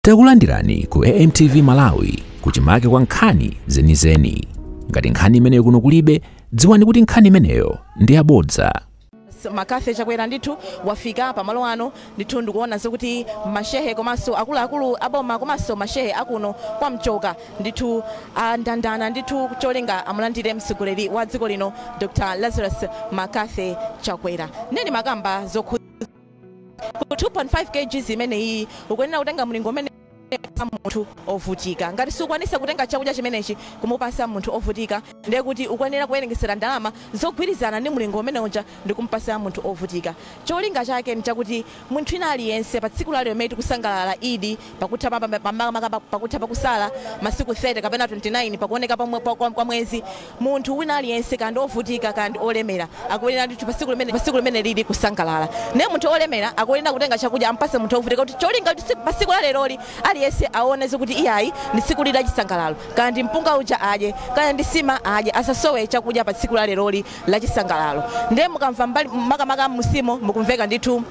Takulandirani ku AMTV Malawi, kuchimake kwa nkhani zenizeni. Ngati nkhani imeneyo kuno kulibe, dziwani kuti nkhani imeneyo ndi yabodza. McCarthy Chakwera ndithu wafika pamalo ano. Ndithu ndikuona zokuti mashehe komanso akuluakulu aboma komanso mashehe akuno kwa Mchoka ndithu andandana ndithu cholinga amulandire mtsogoleri wa dziko lino, Dr Lazarus McCarthy Chakwera. Neni makamba zokhu 2.5 kg imeneyi ukuyenera kutenga mlingo umene munthu ovutika. Ngati sukwanisa kutenga chakudya chimenechi kumupasa munthu ovutika, ndiye kuti ukuyenera kuwerengesera ndalama zogwirizana ndi mlingo umene uja ndi kumpasa munthu ovutika. Cholinga chake nchakuti munthu ina aliyense pa tsiku lalero limene tikusangalala Idi, pakutha pakutha pakusala masiku 30 kapena 29 pakuoneka kwa mwezi, munthu wina aliyense, kandi ovutika kandi olemera, akuyenera ndithu pa tsiku limene lili kusangalala. Ndiye munthu olemera akuyenera kutenga chakudya ampase munthu ovutika, kuti cholinga kuti pa tsiku laleloli aliyense aone zokuti iyayi, ndi tsiku lila chisangalalo, kandi mpunga uja adye, kaya ndi sima adye, asasowe chakudya pa tsiku laleloli la chisangalalo. Ndiye mukamva mbali makamaka musimo mukumveka ndithu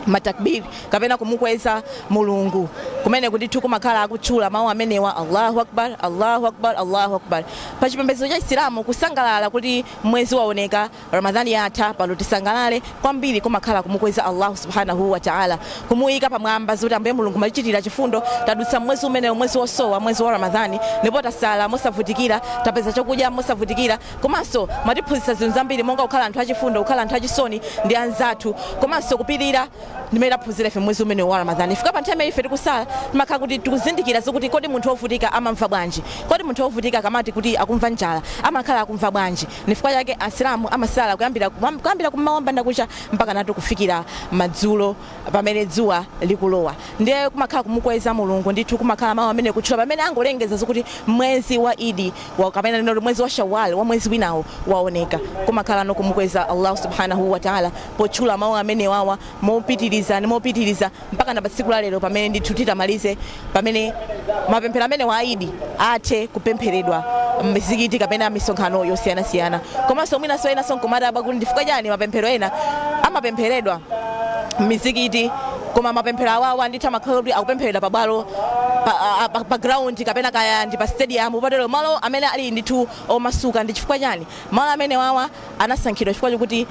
matakbiri kapena kumukweza Mulungu kumene ndithu kumakhala akutchula mawu amenewa: "Allahu Akbar, Allahu Akbar, Allahu Akbar." Pa chipembedzo cha Isilamu, kusangalala kuti mwezi waoneka, Ramadhani yatha, pano tisangalale kwambiri, kumakhala kumukweza Allahu Subhanahu wa Taala, kumuyika pamwamba zoti Ambuye Mulungu matichitira chifundo, tadutsa mwezi umenewo, mwezi wosowa, mwezi wa Ramadhani, ndipo tasala mosavutikira, tapeza chakudya mosavutikira, komanso mwatiphunzitsa zinthu zambiri monga kukhala anthu achifundo, kukhala anthu achisoni ndi anzathu, komanso kupirira ndimene taphunzira ife mwezi umene wa Ramadhani. Fika pa nthawi imene ife tikusala, timakhala kuti tikuzindikira zokuti kodi munthu wovutika amamva bwanji? Kodi munthu wovutika akamati kuti akumva njala, amakhala akumva bwanji? Nifukwa chake Asilamu amasala kuyambira kummawa mbandakucha mpaka natu kufikira madzulo pamene dzuwa likulowa. Ndiye kumakhala kumukweza Mulungu ndithu, kumakhala mawu amene kutchula pamene angolengeza zokuti mwezi wa Idi kapena neno mwezi wa Shawwal wa mwezi winawo waoneka, kumakhala no kumukweza Allah Subhanahu wa Ta'ala potchula mawu amene wawa mopitiriza ndi mopitiriza mpaka na pa tsiku la lero pamene ndithu titamalize, pamene mapemphero amene wa Idi athe kupempheredwa mizikiti kapena misonkhano yosiyanasiyana. Komanso mwinanso enanso nkumadabwa kuti ndifukwa chani mapemphero ena amapempheredwa mizikiti, koma mapemphero awawa ndithu amakhala kuti akupempheredwa pabwalo pa ground kapena kaya ndi pa stadium, patero malo amene ali ndithu omasuka. Ndi chifukwa chani malo amene wawa anasankhidwa? Chifukwa chokuti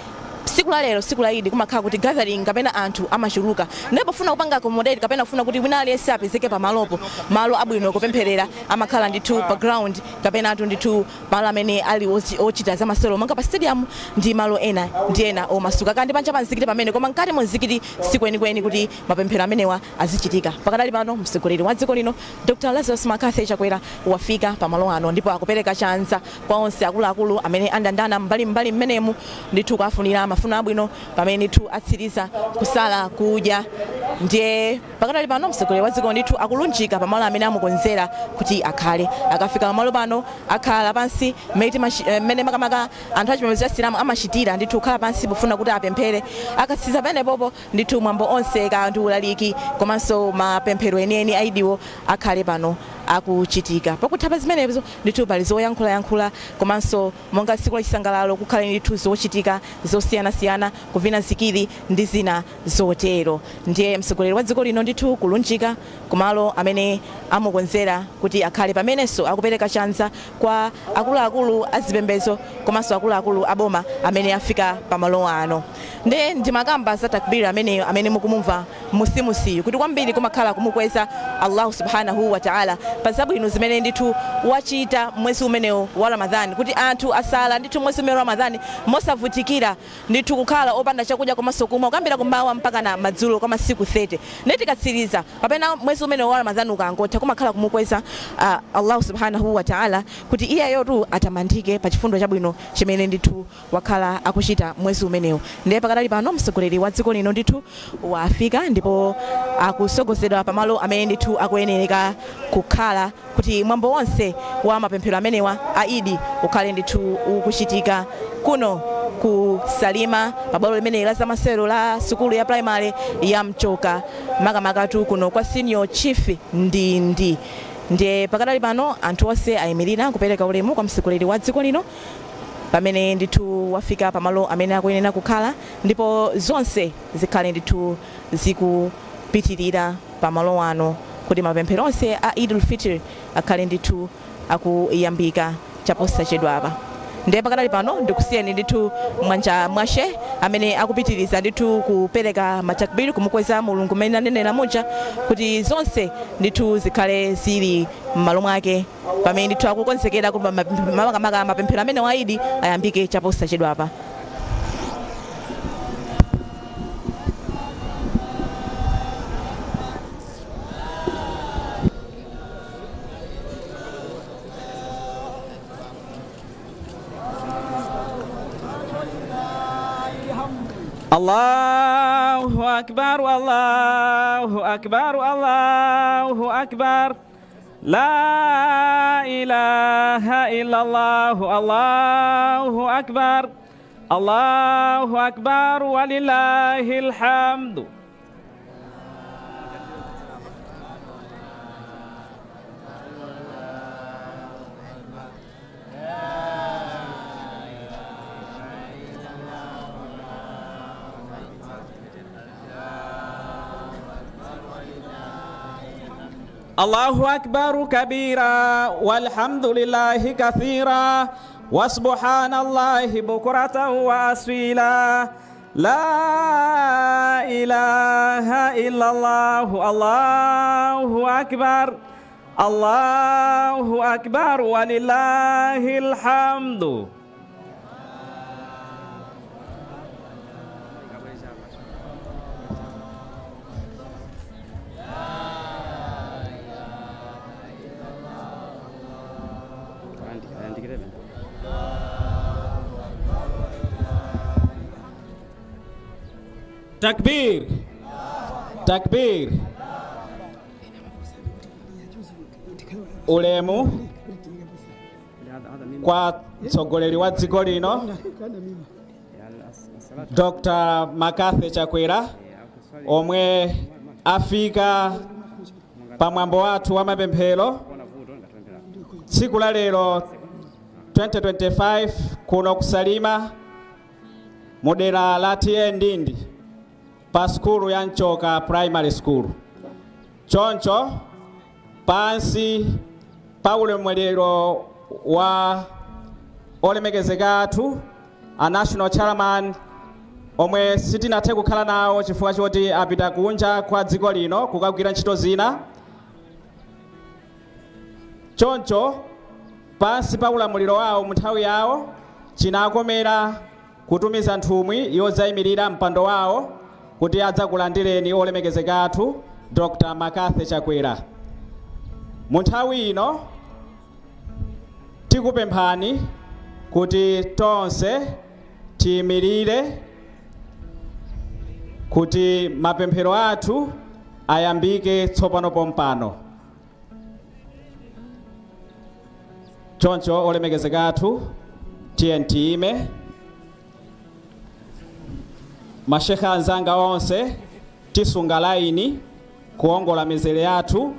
tsiku la lero, tsiku la Idi, kumakhala kuti gathering kapena anthu amachuluka, ndipo pofuna kupanga accommodate kapena kufuna kuti wina aliyense apezeke pamalopo, malo abwino kupempherera amakhala ndithu pa ground kapena anthu ndithu malo amene ali ochita zamasewero monga pa stadium ndi malo ena ndi ena omasuka, kandi panja pa mzikiti pamene, koma mkati mu mzikiti sikwenikweni kuti mapemphero amenewa azichitika. Pakadali pano mtsogoleri wa dziko lino, Dr Lazarus McCarthy Chakwera, wafika pamalo ano ndipo akupereka chanza kwa onse akuluakulu amene andandana mbalimbali mmenemu, ndithu kuafunira mafuno abwino pamene ndithu atsiriza kusala kudya. Ndiye pakadali pano mtsogoleri wa dziko ndithu akulunjika pamalo amene amukonzera kuti akhale. Akafika pamalo pano akhala pansi mmene makamaka anthu achipembedzo cha Silamu amachitira, ndithu kukhala pansi pofuna kuti apemphere. Akatsiriza pamenepopo ndithu mwambo onse, kanthu ulaliki komanso mapemphero enieni aidiwo akhale pano akuchitika. Pakutha pa zimenezo ndithu pali zoyankhulayankhula, komanso monga tsiku la chisangalalo kukhale ndithu zochitika zosiyanasiyana, kuvina zikiri ndi zina zotero. Ndiye mtsogoleri wa dziko lino ndithu kulunjika kumalo amene amukonzera kuti akhale, pamenenso akupereka chanza kwa akuluakulu azipembedzo komanso akuluakulu aboma amene afika pamalo ano. Ndiye ndimakamba za takbiri ameneyo amene mukumumva musimusiyu, kuti kwambiri kumakhala kumukweza Allahu Subhanahu wa Taala pa zabwino zimene ndithu wachita mwezi umenewo wa Ramadhani, kuti anthu asala ndithu mwezi umene wa Ramadhani mosavutikira, ndithu kukhala opanda chakudya komanso kumwa kuyambira kummawa mpaka na madzulo kwa masiku 30. Ndiye tikatsiriza kapena mwezi umene wa Ramadhani ukangotha, kumakhala kumukweza Allahu Subhanahu wa Taala kuti iyeyotu atamandike pa chifundo chabwino chimene ndithu wakhala akuchita mwezi umenewo. Ndiye pakadali pano mtsogoleri wa dziko lino ndithu wafika ndipo akusogozedwa pamalo amene ndithu akuyenereka kukhala kuti mwambo wonse wa mapemphero amenewa a Idi ukhale ndithu ukuchitika kuno ku Salima, pabwalo limene la zamasewero la sukulu ya primary ya Mchoka, makamakatu kuno kwa Senior Chief Ndindi. Ndiye pakadali pano anthu onse ayimirira kupereka ulemu kwa mtsogoleri wa dziko lino pamene ndithu wafika pamalo amene akuyenera kukhala, ndipo zonse zikhale ndithu zikupitirira pamalo ano. kuti mapemphero onse a Idul Fitr akhale ndithu akuyambika chaposachedwa apa. Ndiye pakadali pano ndikusiyeni ndithu mwanja mwashe amene akupitiriza ndithu kupereka matakbiri kumukweza Mulungu mmene anenera muja kuti zonse ndithu zikhale zili m'malo mwake pamene ndithu akukonzekera kuti makamaka mapemphero amene wa Idi ayambike chaposachedwa apa. Allahu akbar, Allahu akbar, Allahu akbar. La ilaha illallah, Allahu akbar, Allahu akbar, walillahil hamdu. Allahu akbar kabira walhamdulillahi kathira wasubhanallahi bukratan wa asila. La ilaha illallah, Allahu akbar, Allahu akbar, walillahil hamdu. Takbir, takbir. Ulemu kwa mtsogoleri wa dziko lino Dr. McCarthy Chakwera omwe afika pamwambo wathu wa mapemphero tsiku la lero 2025 kuno kusalima mudera la T/A Ndindi pa skulu ya Nchoka Primary School. Choncho pansi pa ulemerero wa olemekezeka athu a national chairman omwe sitinathe kukhala nawo chifukwa choti apita kunja kwa dziko lino kukagwira ntchito zina. Choncho pansi pa ulamuliro wawo munthawi yawo chinakomera kutumiza nthumwi yodzayimirira mpando wawo kuti adzakulandireni olemekezeka athu Dr. McCarthy Chakwera. Munthawi ino tikupemphani kuti tonse tiyimirire kuti mapemphero athu ayambike tsopano pompano. Choncho olemekezeka athu tiyeni tiyime. Mashekha anzanga onse tisunga laini kuongola mizere yathu.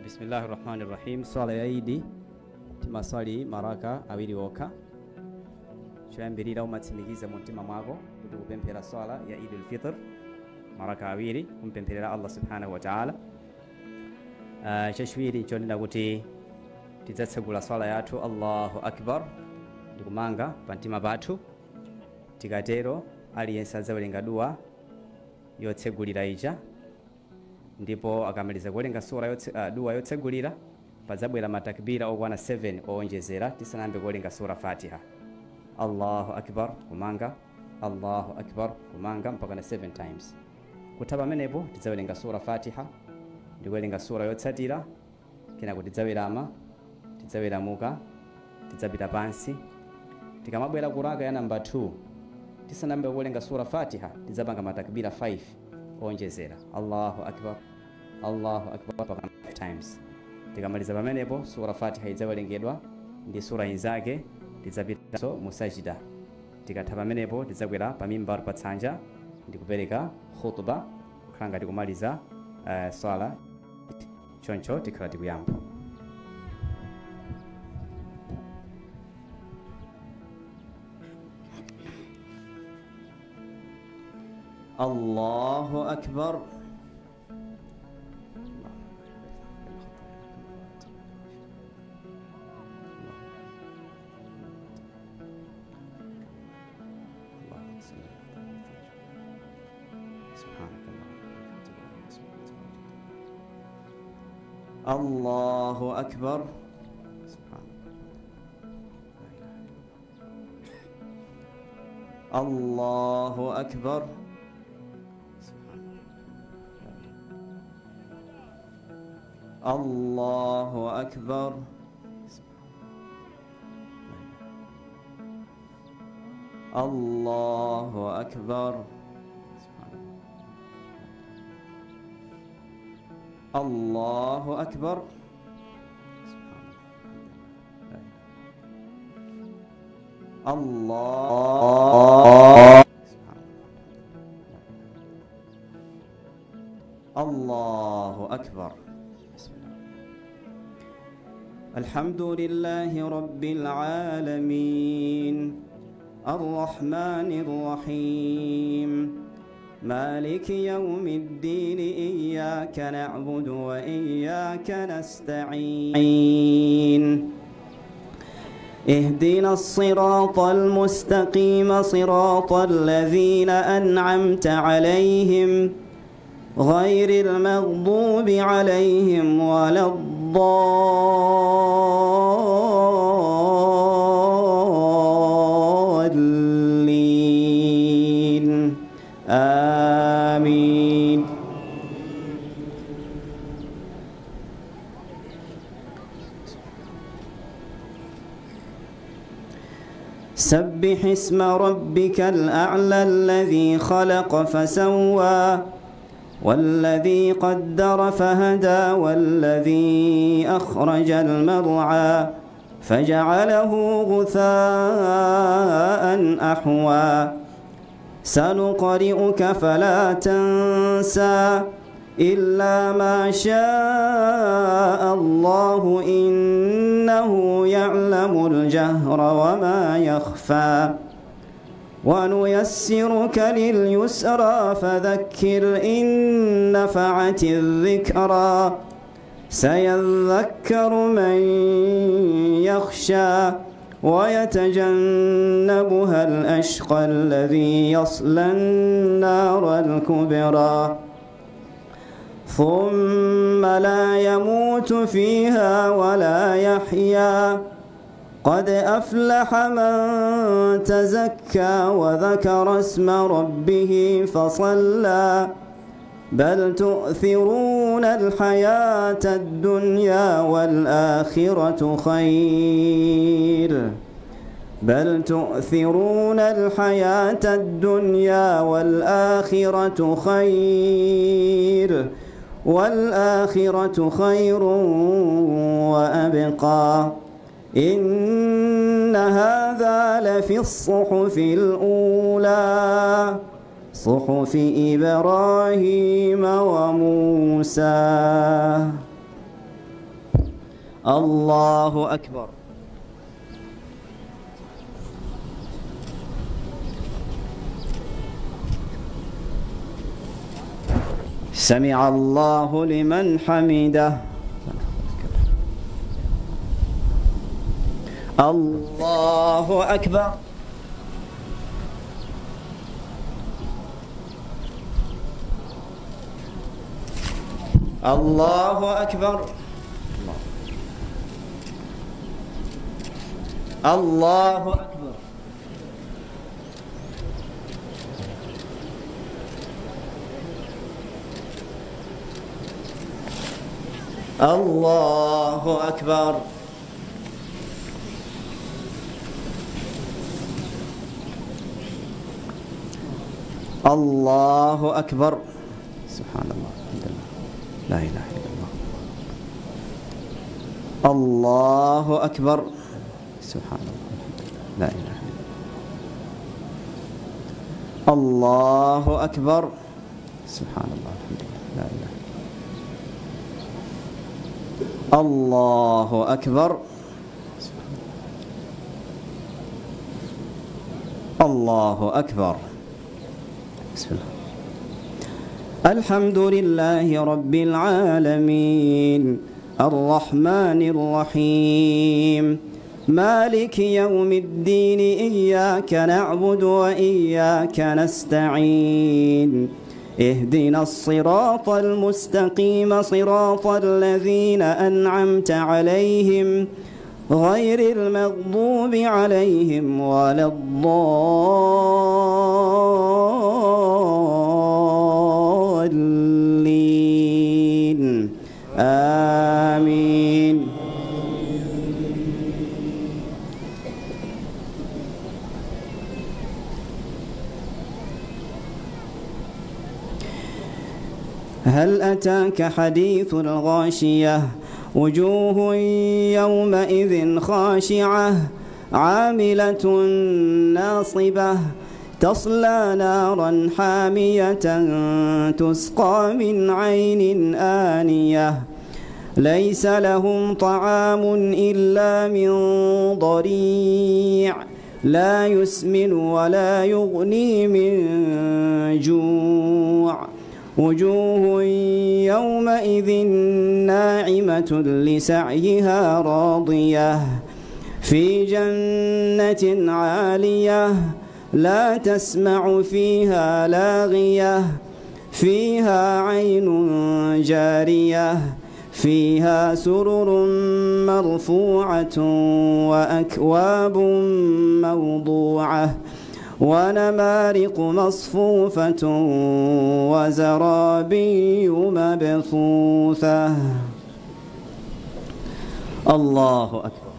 Bismillahir Rahmanir Rahim. Swala ya Idi timaswali maraka awiri okha. Choyambirira umatsimikiza mumtima mwako kuti kupemphera swala ya Idul Fitr maraka awiri kumpempherera Allah subhanahu wa ta'ala. Chachiwiri chonena kuti tidzatsegula swala yathu Allahu Akbar ndikumanga pamtima pathu. Tikatero aliyense adzawerenga dua yotsegulira ija, ndipo akamaliza kuwerenga sura dua yotsegulira padzabwera matakbira okwana 7 owonjezera tisanayambe kuwerenga sura Fatiha. Allahu Akbar kumanga, Allahu Akbar kumanga mpaka na 7 times. Kutha pamenepo tidzawerenga sura Fatiha ndikuwerenga sura yotsatira, kenako tidzawerama, tidzaweramuka, tidzapita pansi. Tikamabwera ku raka ya namba 2, tisanayambe kuwerenga sura Fatiha, tidzapanga matakbira 5 onjezera, Allahu akbar, Allahu akbar mpaka 5 times. Tikamaliza pamenepo sura Fatiha idzawerengedwa ndi sura inzake, tidzapitanso musajida. Tikatha pamenepo tidzakwera pa mimbar pa tsanja ndi kupereka khutuba, kukhala ngati kumaliza swala. Choncho tikhala tikuyamba. Allahu akbar. Allahu akbar. Allahu akbar. Allahu akbar. Allahu akbar. Allahu akbar. Allah. Allahu akbar. Alhamdulillahi rabbil alamin, arrahmanir rahim, maliki yawmiddin, iyyaka na'budu wa iyyaka nasta'in, اهدنا الصراط المستقيم، صراط الذين أنعمت عليهم، غير المغضوب عليهم ولا الضالين. آمين. سبح اسم ربك الأعلى الذي خلق فسوى، والذي قدر فهدى، والذي أخرج المرعى فجعله غثاء أحوى. سنقرئك فلا تنسى إلا ما شاء الله، إنه يعلم الجهر وما يخفى. ونيسرك لليسرى فذكر إن نفعت الذكرى، سيذكر من يخشى ويتجنبها الأشقى الذي يصلى النار الكبرى، ثم لا يموت فيها ولا يحيا. قد أفلح من تزكى وذكر اسم ربه فصلى. بل تؤثرون الحياة الدنيا والآخرة خير، بل تؤثرون الحياة الدنيا والآخرة خير، والآخرة خير وأبقى. إن هذا لفي الصحف الأولى، صحف إبراهيم وموسى. الله أكبر. سمع الله لمن حمده. الله أكبر. الله أكبر. الله أكبر. الله أكبر. الله أكبر. سبحان الله، الحمد لله، لا إله إلا الله. الله أكبر. سبحان الله، الحمد لله، لا إله إلا الله. الله أكبر. سبحان الله، الحمد لله، لا إله إلا الله. الله أكبر. الله أكبر. بسم الله. الحمد لله رب العالمين، الرحمن الرحيم، مالك يوم الدين، إياك نعبد وإياك نستعين، اهدنا الصراط المستقيم، صراط الذين أنعمت عليهم، غير المغضوب عليهم ولا الضالين. آمين. هل أتاك حديث الغاشية؟ وجوه يومئذ خاشعة عاملة ناصبة تصلى نارا حامية تسقى من عين آنية، ليس لهم طعام إلا من ضريع، لا يسمن ولا يغني من جوع، وجوه يومئذ ناعمة لسعيها راضية، في جنة عالية لا تسمع فيها لاغية، فيها عين جارية، فيها سرر مرفوعة وأكواب موضوعة ونمارق مصفوفة وزرابي مبثوثة. الله أكبر.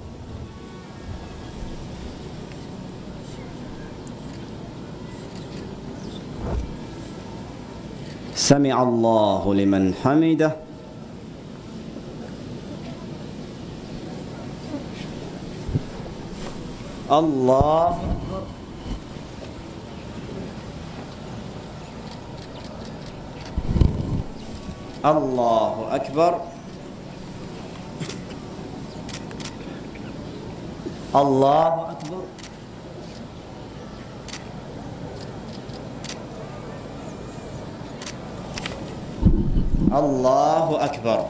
سمع الله لمن حمده. الله أكبر. الله أكبر. الله أكبر. الله أكبر.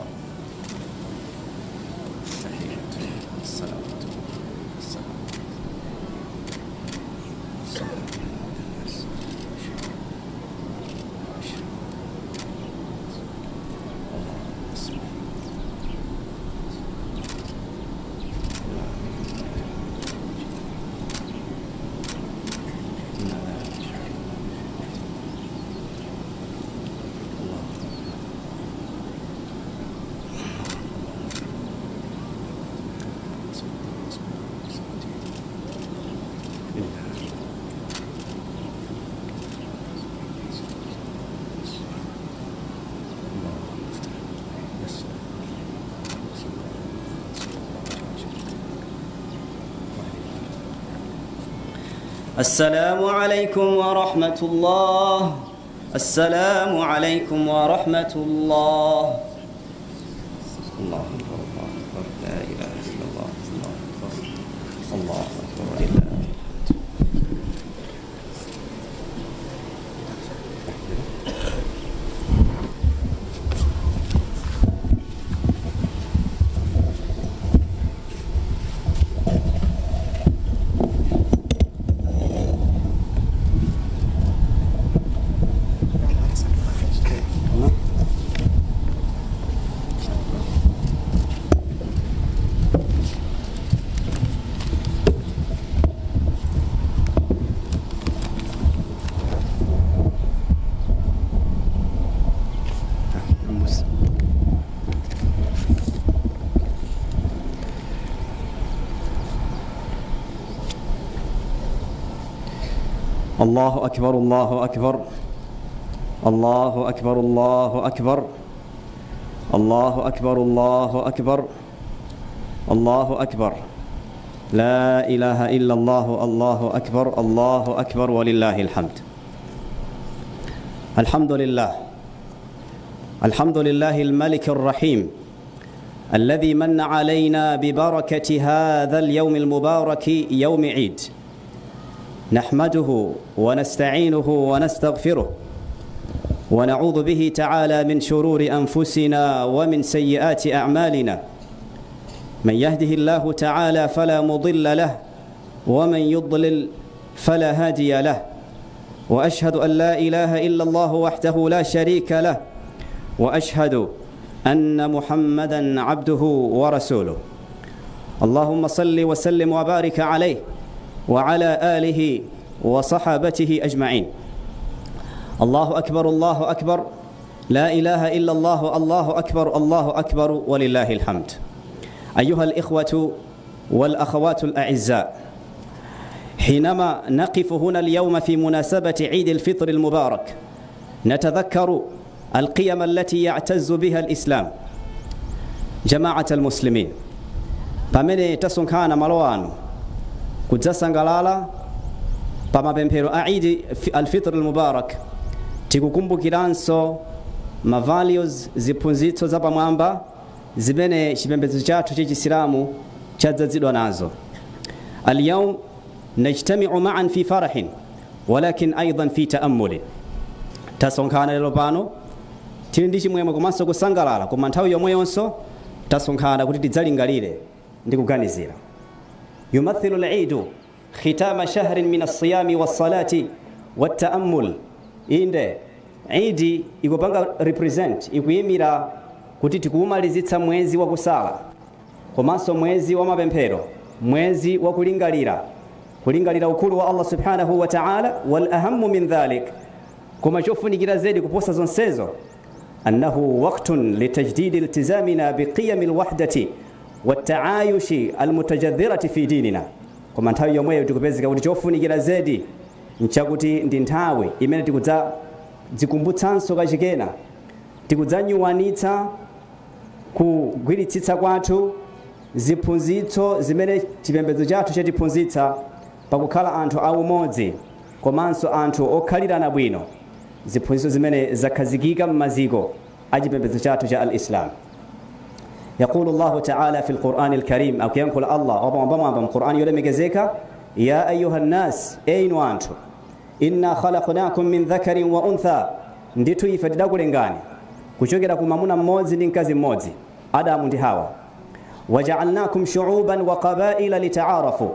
السلام عليكم ورحمة الله. السلام عليكم ورحمة الله. الله أكبر، الله أكبر، لا إله إلا الله، الله أكبر، الله أكبر، ولله الحمد. الله أكبر الله أكبر الله أكبر الله أكبر الله أكبر الله أكبر الله أكبر لا إله إلا الله الله أكبر الله أكبر ولله الحمد. الحمد لله، الحمد لله الملك الرحيم الذي من علينا ببركة هذا اليوم المبارك يوم عيد، نحمده ونستعينه ونستغفره ونعوذ به تعالى من شرور أنفسنا ومن سيئات أعمالنا، من يهده الله تعالى فلا مضل له ومن يضلل فلا هادي له، وأشهد أن لا إله إلا الله وحده لا شريك له، وأشهد أن محمدا عبده ورسوله. اللهم صل وسلم وبارك عليه وعلى آله وصحابته أجمعين. الله أكبر الله أكبر لا إله إلا الله الله أكبر الله أكبر ولله الحمد. أيها الإخوة والأخوات الأعزاء، حينما نقف هنا اليوم في مناسبة عيد الفطر المبارك نتذكر القيم التي يعتز بها الإسلام. جماعة المسلمين، pamene tasonkhana malo ano kudzasangalala pa mapemphero a Eid al-Fitr al-Mubarak, tikukumbukiranso ma values, ziphunzitso zapamwamba zimene chipembedzo chathu chachisilamu chadzazidwa nazo. Al-yawm najtami'u ma'an fi farahin walakin aidan fi ta'ammulin. Tasonkhana lero pano tili ndi chimwemwe komanso kusangalala, koma nthawi yomweyonso tasonkhana kuti tidzalingalire ndi kuganizira. Yumathilu al-Eid khitama shahrin min as-siyami was-salati wat-ta'ammul. Inde Eid ikupanga represent, ikuyimira kuti tikuumalizitsa mwezi wa kusala komanso mwezi wa mapemphero, mwezi wa kulingalira, kulingalira ukulu wa Allah subhanahu wa ta'ala. Wal ahammu min dhalik, koma chofunikira zedi kuposa zonsezo, annahu waqtun litajdidi iltizamina biqiyami alwahdati wattaayushi almutajadhirati fi dinina. Koma nthawi yomweyo tikupezeka kuti chofunikira zedi nchakuti ndi nthawi imene tikudza dzikumbutsanso kachikena, tikudzanyuwanitsa kugwiritsitsa kwathu ziphunzitso zimene chipembedzo chathu chatiphunzitsa pakukhala anthu aumodzi komanso anthu okhalirana bwino, ziphunzitso zimene zakhazikika m'maziko a chipembedzo chathu cha al-Islam. Yaqulu Allahu ta'ala fi al-Qur'an al-Karim, akuyankhula Allah wapamwambamwamba mu Qur'an yolemekezeka, ya ayuha nnas, inu anthu, inna khalaqnakum min dhakarin wa untha, ndithu ife tidakulengani kuchokera ku mwamuna mmodzi ndi mkazi mmodzi, Adamu ndi Hawa. Waja'alnakum shu'uban wa qaba'ila lita'arafu,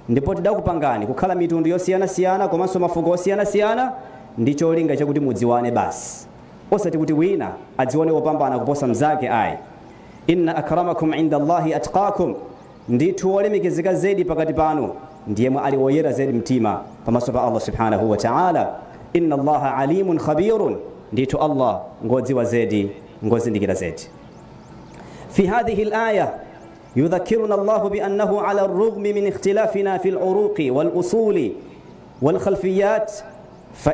ndipo tidakupangani kukhala mitundu yosiyanasiyana komanso mafuko osiyanasiyana ndi cholinga chakuti mudziwane basi, osati kuti wina adzione wopambana kuposa mzake ayi. Inna akramakum inda Allahi atqakum, ndithu wolemekezeka zedi pakati panu ndiyemwe ali woyera zedi mtima pamaso pa Allah subhanahu wa ta'ala. Inna Allaha alimun khabirun, ndithu Allah ngodziwa zedi ngozindikira zedi. Fi hadhihi al-aya yudhakkiruna Allahu bi annahu ala ar-rughmi min ikhtilafina fi al-uruqi wal-usuli wal-khalfiyat fa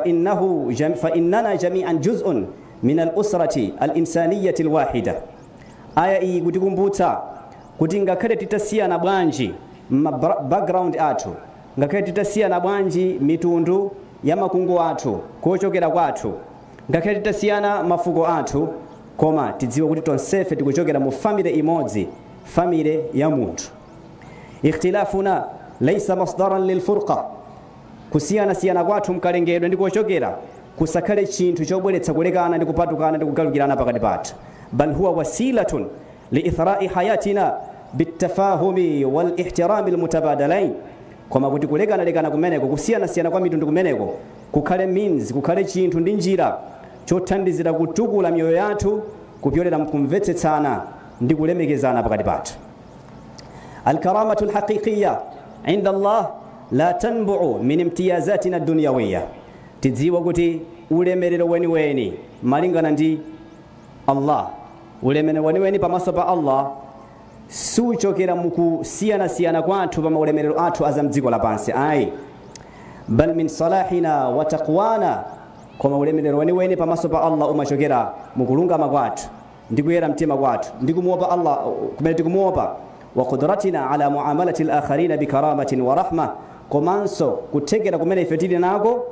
innana jami'an juz'un min al-usrati al-insaniyati al-wahida. Aya iyi kutikumbutsa kuti ngakhale titasiyana bwanji ma background athu, ngakhale titasiyana bwanji mitundu ya makungu athu kochokera kwathu, ngakhale titasiyana mafuko athu, koma tidziwe kuti tonsefe tikuchokera mu family imodzi, family ya munthu. Ikhtilafuna laysa masdaran lilfurqa, kusiyana-siyana kwathu mkalengedwe ndi kochokera kusakhale chinthu chobweretsa kulekana ndi kupatukana ndi kugalukirana pakati pathu, bal huwa wasilatun liithrai hayatina bitafahumi walihtirami almutabadalain, koma kuti kulekanalekana kumeneko, kusiyanasiyana kwa mitundu kumeneko kukhale means, kukhale chinthu ndi njira chothandizira kutukula miyoyo yathu kupyolera mkumvetsetsana ndi kulemekezana pakati pathu. Alkaramatu alhaqiqiya inda Allah la tanbu'u min imtiyazatina ad-dunyawiyya, tidziwa kuti ulemerero weniweni malingana ndi Allah, ulemerero weniweni pamaso pa Allah suchokera mukusiyanasiyana kwathu pa maulemerero athu aza mdziko lapansi ayi, Bal min salahina wa taqwana, koma ulemerero weniweni pamaso pa Allah umachokera mukulungama kwathu ndi kuyera mtima kwathu ndi kumuopa Allah kumene tikumuopa. Wa qudratina ala muamalati al-akharina bikaramatin wa rahma, komanso kuthekera kumene ife tili nako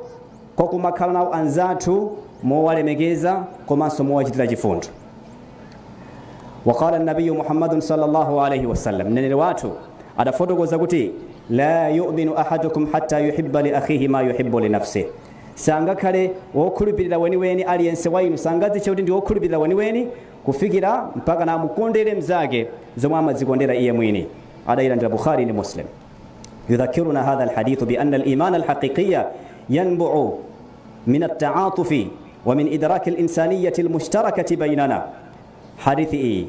kokumakhala nawo anzathu mowalemekeza komanso mowachitira chifundo. Waqala an-nabiyyu Muhammadun sallallahu alayhi wasallam, mneneri wathu adafotokoza kuti la yu'minu ahadukum hatta yuhibba li akhihi ma yuhibbu li nafsihi, sangakhale wokhulupirira weniweni aliyense wa inu sangadzitche kuti ndi wokhulupirira weniweni kufikira mpaka namukondere mzake zomwe amadzikondera iye mwini. Adayilandira Bukhari ndi Muslim. Yudhakiruna hadha alhadithu bi anna aliman alhaqiqiyya yanbu'u min at-ta'atufi wa min idraki al-insaniyyati al-mushtarakati bainana. Hadithi iyi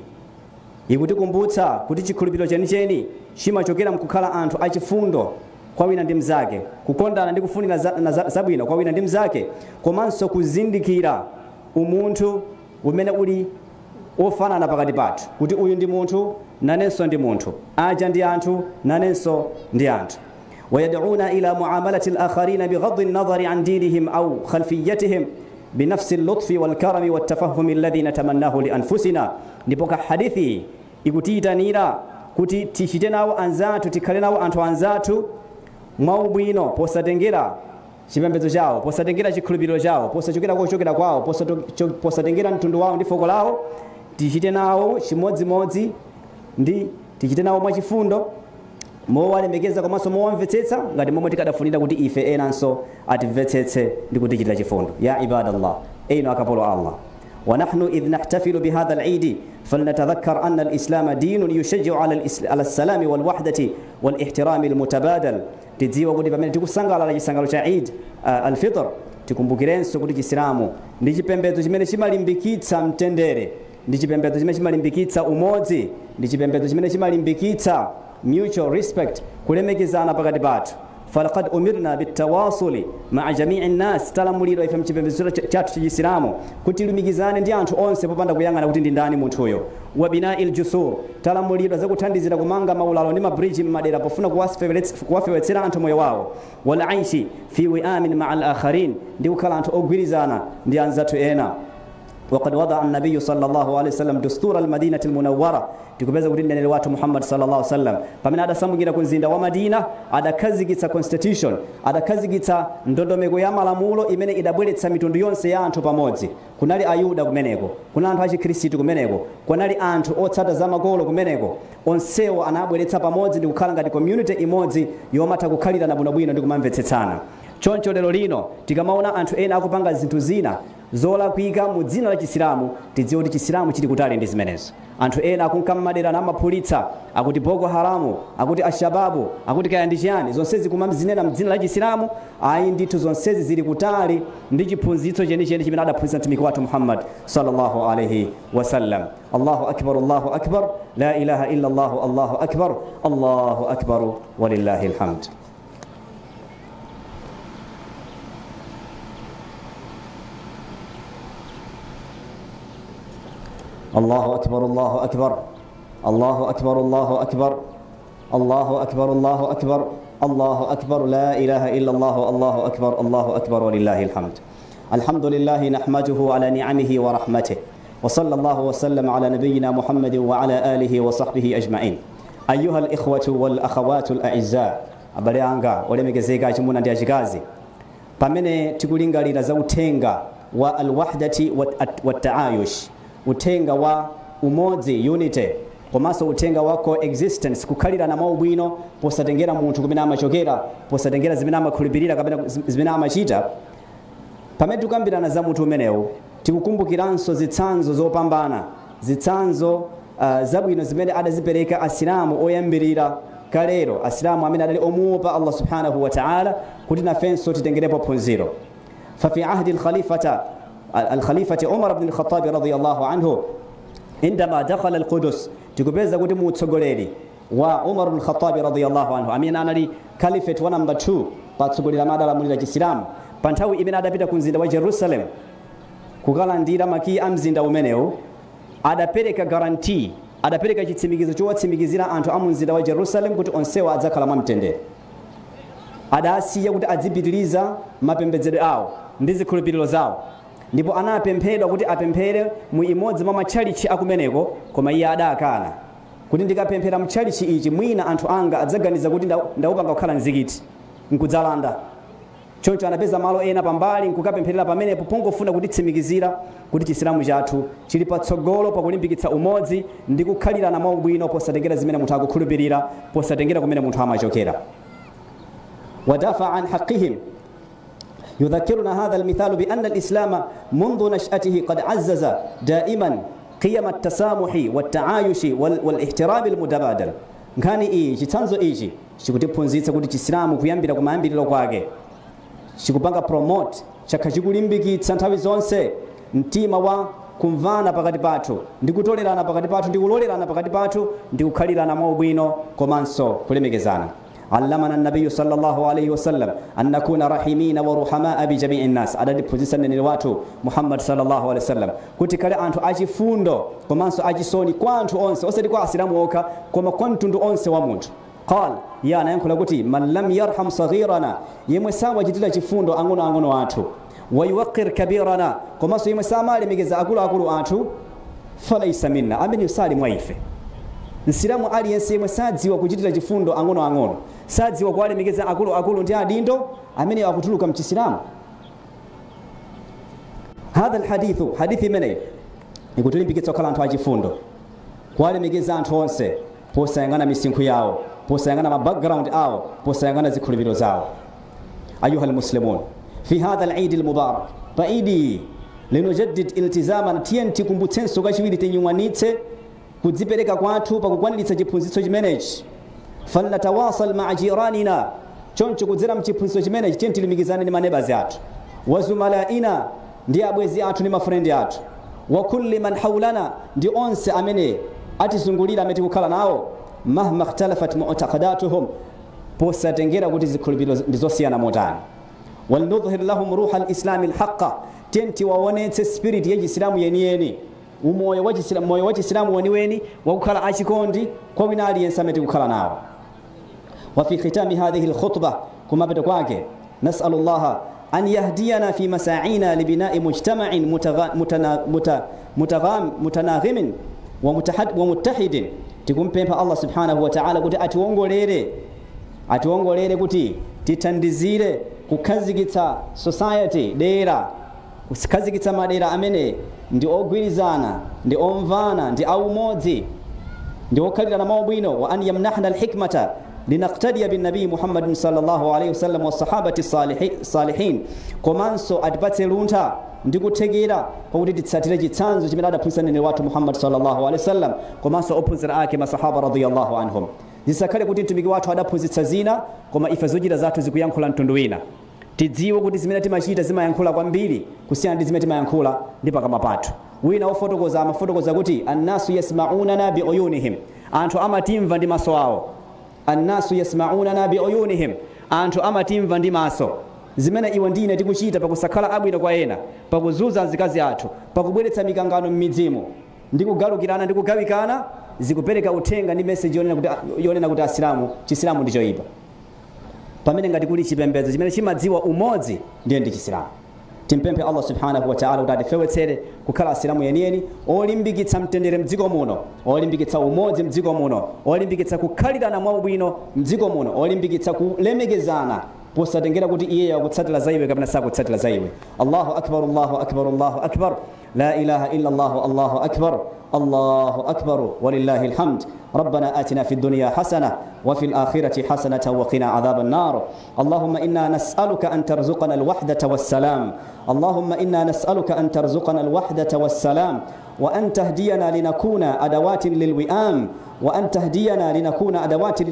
ikutikumbutsa kuti chikhulupiriro chenicheni chimachokera mkukhala anthu achifundo kwa wina ndi mzake, kukondana ndi kufunira zabwino kwa wina ndi mzake, komanso kuzindikira umunthu umene uli ofanana pakati pathu, kuti uyu ndi munthu nanenso ndi munthu, aja ndi anthu nanenso ndi anthu. Wayad'una ila muamalati al-akharina bighaddi an-nadhari an dinihim aw khalfiyatihim binafsi al-lutfi wal-karami wat-tafahumi alladhi natamannahu li anfusina. Ndipo ka hadithi ikutiyitanira kuti tichite nawo anzathu, tikhale nawo anthu anzathu mwaubwino, posatengera chipembedzo chawo, posatengera chikhulupiriro chawo, posachokera kochokera kwawo, posatengera mtundu wawo ndi fuko lawo. Tichite nawo chimodzimodzi ndi tichite nawo mwachifundo, mowalemekeza komanso mowamvetsetsa ngati momwe tikadafunira kuti ife enanso atimvetsetse ndi kutichitira chifundo. Ya ibadallah, inu akapolo Allah, ونحن إذ نحتفل بهذا العيد فلنتذكر أن الإسلام دين يشجع على السلام والوحدة والاحترام المتبادل. Tidziwa kuti pamene tikusangalala chisangalalo cha Eid al-Fitr, tikumbukirenso kuti Chisilamu ndi chipembedzo chimene chimalimbikitsa mtendere, ndi chipembedzo chimene chimalimbikitsa umodzi, ndi chipembedzo chimene chimalimbikitsa mutual respect, kulemekezana pakati pathu. Falaqad umirna bitawasuli ma'a jami'i nnas, talamulidwa ife mchipembedzo chathu chisilamu kuti tilumikizane ndi anthu onse popanda kuyang'ana kuti ndi ndani munthuyo. Wa bina'il jusur, talamulidwa zakuthandizira kumanga maulalo ndi mabridge m'madera pofuna kuwafewetsera anthu moyo wawo. Wal aishi fi wi'amin ma'a al-akharin, ndi kukhala anthu ogwirizana ndi anzathu ena. وقد وضع النبي صلى الله عليه وسلم دستور المدينة المنورة، tikupeza kuti mneneri wathu Muhammad sallallahu alaihi wasallam pamene adasamukira ku mzinda wa Madina adakhazikitsa constitution, adakhazikitsa ndondomeko ya malamulo imene idabweretsa mitundu yonse ya anthu pamodzi. Kunali Ayuda kumeneko, kunali anthu achikhristu kumeneko, kunali anthu otsata zamakolo kumeneko, onsewo anabweretsa pamodzi ndi kukhala ngati community imodzi yomatha kukhalirana bwinobwino ndi kumamvetsetsana. Choncho lero lino tikamaona anthu ena akupanga zinthu zina zolakwika mu dzina la Chisilamu, tidziwe kuti Chisilamu chili kutali ndi zimenezo. Anthu ena akunka m'madera namaphulitsa, akuti Boko Haramu, akuti Ashababu, akuti kaya ndi chiyani, zonsezi kumazinena mdzina la Chisilamu. Ayi ndithu, zonsezi zili kutali ndi chiphunzitso chenicheni chimene adaphunzitsa mtumiki wathu Muhammad sallallahu alaihi wasallam. Allahu akbar, Allahu akbar, la ilaha illa Allah, Allahu akbar, Allahu akbar, walillahi alhamd. الله أكبر، الله أكبر، الله أكبر، الله أكبر، الله أكبر، الله أكبر، الله أكبر، لا إله إلا الله، الله أكبر، الله أكبر، ولله الحمد. الحمد لله نحمده على نعمه ورحمته، وصلى الله وسلم على نبينا محمد وعلى آله وصحبه أجمعين. أيها الإخوة والأخوات الأعزاء, abale anga olemekezeka achimuna ndi achikazi, pamene tikulingalira za uthenga wa alwahdati wat-taayush, uthenga wa umodzi, unity, komanso uthenga wa coexistence, kukhalirana mwaubwino posatengera munthu kumene amachokera, posatengera zimene amakhulupirira kapena zimene amachita. Pamene tikukambirana za munthu umenewu, tikukumbukiranso zitsanzo zopambana, zitsanzo zabwino zimene adazipereka Asilamu oyambirira kalero, Asilamu amene adali omuopa Allah subhanahu wa ta'ala, kuti nafenso titengerepo phunziro. Fa fi ahdi al-khalifati Umar ibn al-Khattab radiyallahu anhu, indama dakhala al-Qudus, tikupeza kuti mutsogoleri wa Umar ibn al-Khattab radiyallahu anhu amene anali caliphate wa number 2 patsogoleri amene adalamulira Chisilamu, pa nthawi imene adapita ku mzinda wa Jerusalem kukalandira makiyi a mzinda umenewu, adapereka guarantee, adapereka chitsimikizo chowatsimikizira anthu a mu mzinda wa Jerusalem kuti onsewa adzakhala mwamtendere. Adasiya kuti adzipitiriza mapembedzero awo ndi zikhulupiriro zawo, ndipo anapemphedwa kuti apemphere mu imodzi mwa matchalichi akumeneko, koma iye adakana kuti ndikapemphera mtchalichi ichi mwina anthu anga adzaganiza kuti ndaupanga kukhala mzikiti nkudzalanda. Choncho anapeza malo ena pambali nkukapempherera pamenepo, pongofuna kutitsimikizira kuti Chisilamu chathu chili patsogolo pakulimbikitsa umodzi ndi kukhalirana mwaubwino, posatengera zimene munthu akukhulupirira, posatengera kumene munthu amachokera. Wadafa an haqihim. يذكرنا هذا المثال بأن الإسلام منذ نشأته قد عزز دائما قيم التسامح والتعايش والاحترام المتبادل. Nkhani iyi, chitsanzo ichi chikutiphunzitsa kuti Chisilamu kuyambira kumayambiriro kwake chikupanga promote, chakha chikulimbikitsa nthawi zonse mtima wa kumvana pakati pathu ndi kutolerana pakati pathu ndi kulolerana pakati pathu ndi kukhalirana mwaubwino komanso kulemekezana. علمنا النبي صلى الله عليه وسلم أن نكون رحيمين ورحماء بجميع الناس. Adatiphunzitsa mneneri wathu Muhammad sallallahu alaihi wasallam kuti kale anthu achifundo komanso achisoni kwa anthu onse, osati kwa Asilamu okha koma kwa mtundu onse wa munthu. Qal, iye anayankhula kuti man lam yarham saghirana, yemwe sawachitira chifundo ang'onoang'ono athu, wayuwaqir kabirana, komanso yemwe samalemekeza akuluakulu athu, falaisa minna, amene sali mwa ife. Msilamu aliyense yemwe sadziwa kuchitira chifundo ang'onoang'ono, sadziwa kuwalemekeza akuluakulu ndi adindo, amene akutuluka mchisilamu. Hadha alhadithu, hadithi imeneyi ikutilimbikitsa kukhala anthu achifundo, kuwalemekeza anthu onse posayang'ana misinkhu yawo, posayang'ana ma background awo, posayang'ana zikhulupiriro zawo. Ayuha almuslimun, fi hadha alidi almubarak, pa idi linujaddid iltizaman, tiye tikumbutsenso kachiwiri, tinyung'anitse kudzipereka kwathu pakukwaniritsa chiphunzitso chimenechi. Falnatawasal maa jiranina, choncho kudzera mchiphunzitso chimenechi tiye tilumikizane ndi manebazi athu, wazumalaina, ndi abwezi athu ndi mafrendi athu, wa kulli man haulana, ndi onse amene atizungulira amene tikukhala nawo, mahma ikhtalafat mu'taqadatuhum, posatengera kuti zikhulupiriro ndi zosiyana motani. Walnudhhir lahum ruha alislami alhaqa, tiye tiwaonetse spirit ya Chisilamu yeniyeni, umoyo wa Chisilamu, moyo wa Chisilamu weniweni wakukhala achikondi kwa wina aliyense amene tikukhala nawo. Wa fi khitami hadhihi alkhutba, kumapeto kwake, nasalu llaha an yahdiyana fi masaina libinai mujtama'in mutanaghimin wa muttahidin. Tikumpempha Allah subhanahu wa ta'ala kuti atiwongolere kuti tithandizire kukhazikitsa society dera, kukhazikitsa madera amene ndi ogwirizana, ndi omvana, ndi aumodzi, ndi okhalirana maubwino. Wa an yamnahna alhikmata linaqtadiya binnabii Muhammadin sallallahu alaihi wasallam wasahabati salihin, komanso atipatse luntha ndi kuthekera pakuti titsatire chitsanzo chimene adaphunzitsa mneneri wathu Muhammad sallallahu alaihi wasallam komanso ophunzira ake masahaba radiyallahu anhum. Zisakhale kuti mtumiki wathu adaphunzitsa zina koma ife zochita zathu zikuyankhula mtundu wina. Tidziwe kuti zimene timachita zimayankhula kwambiri kusiyana ndi zimene timayankhula ndi pakamwa pathu. Wina wofotokoza amafotokoza kuti annasu yasmaunana biuyunihim, anthu amatimva ndi maso awo. Annasu yasmaunana biuyunihim, anthu amatimva ndi maso. Zimene iwe ndine tikuchita pakusakhala abwino kwa ena, pakuzunza azikazi athu, pakubweretsa mikangano m'midzimu ndi kugalukirana ndi kugawikana, zikupereka uthenga ndi message yonena kuti Asilamu, Chisilamu ndi choyipa. Pamene ngati kuli chipembedzo chimene chimadziwa umodzi, ndiye ndi Chisilamu. Timpemphe Allah subhanahu wa ta'ala kuti atifewetsere kukhala Asilamu yeniyeni olimbikitsa mtendere mdziko muno, olimbikitsa umodzi mdziko muno, olimbikitsa kukhalirana mwaubwino mdziko muno, olimbikitsa kulemekezana posatengera kuti iye akutsatira za iwe kapena sakutsatira za iwe. Allahu akbar, Allahu akbar, Allahu akbar, la ilaha illa Allah, Allahu akbar, Allahu akbar, walillahi alhamd. ربنا آتنا في الدنيا حسنة وفي الآخرة حسنة وقنا عذاب النار. اللهم إنا نسألك أن ترزقنا الوحدة والسلام. اللهم إنا نسألك أن ترزقنا الوحدة والسلام، وأن تهدينا لنكون أدوات للوئام، وأن تهدينا لنكون أدوات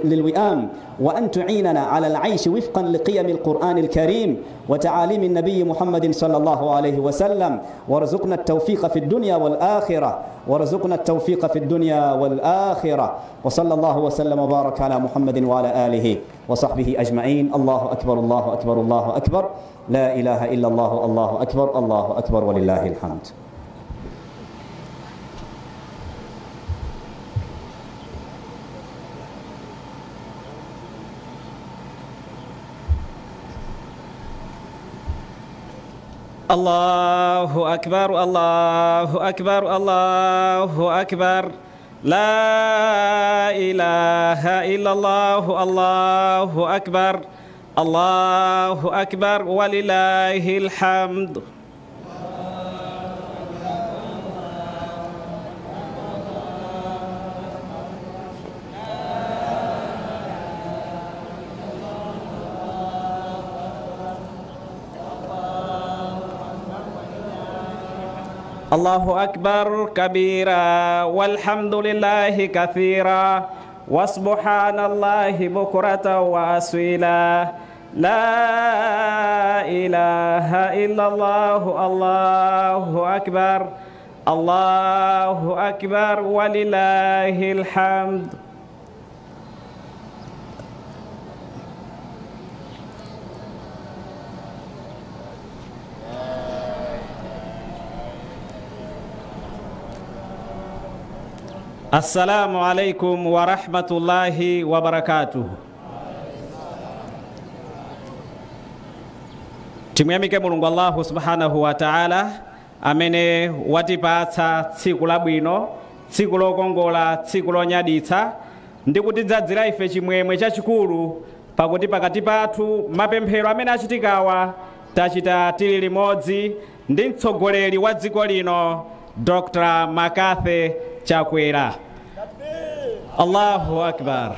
للوئام، وأن تعيننا على العيش وفقا لقيم القرآن الكريم وتعاليم النبي محمد صلى الله عليه وسلم، وارزقنا التوفيق في الدنيا والآخرة، وارزقنا التوفيق في الدنيا والآخرة. وصلى الله وسلم وبارك على محمد وعلى آله وصحبه أجمعين. الله أكبر، الله أكبر، الله أكبر، لا إله إلا الله، الله أكبر، الله أكبر، ولله الحمد. Allahu akbar, Allahu akbar, Allahu akbar, la ilaha illallah, Allahu akbar, Allahu akbar, walillahil hamd. Allahu akbar kabira, walhamdulillahi kathira, wasubhanallahi bukratan wa asila. La ilaha illallah, Allahu akbar, Allahu akbar, walillahil hamd. Assalamu alaikum wa rahmatullahi wa barakatuh. Timuyamike Mulungu Allahu subhanahu wa ta'ala amene watipatsa tsiku labwino, tsiku lokongola, tsiku lonyaditsa ndi kutidzadzira ife chimwemwe chachikulu, pakuti pakati pathu mapemphero amene achitikawa tachita tili limodzi ndi mtsogoleri wa dziko lino Dr. McCarthy Chakwera. Allahu akbar.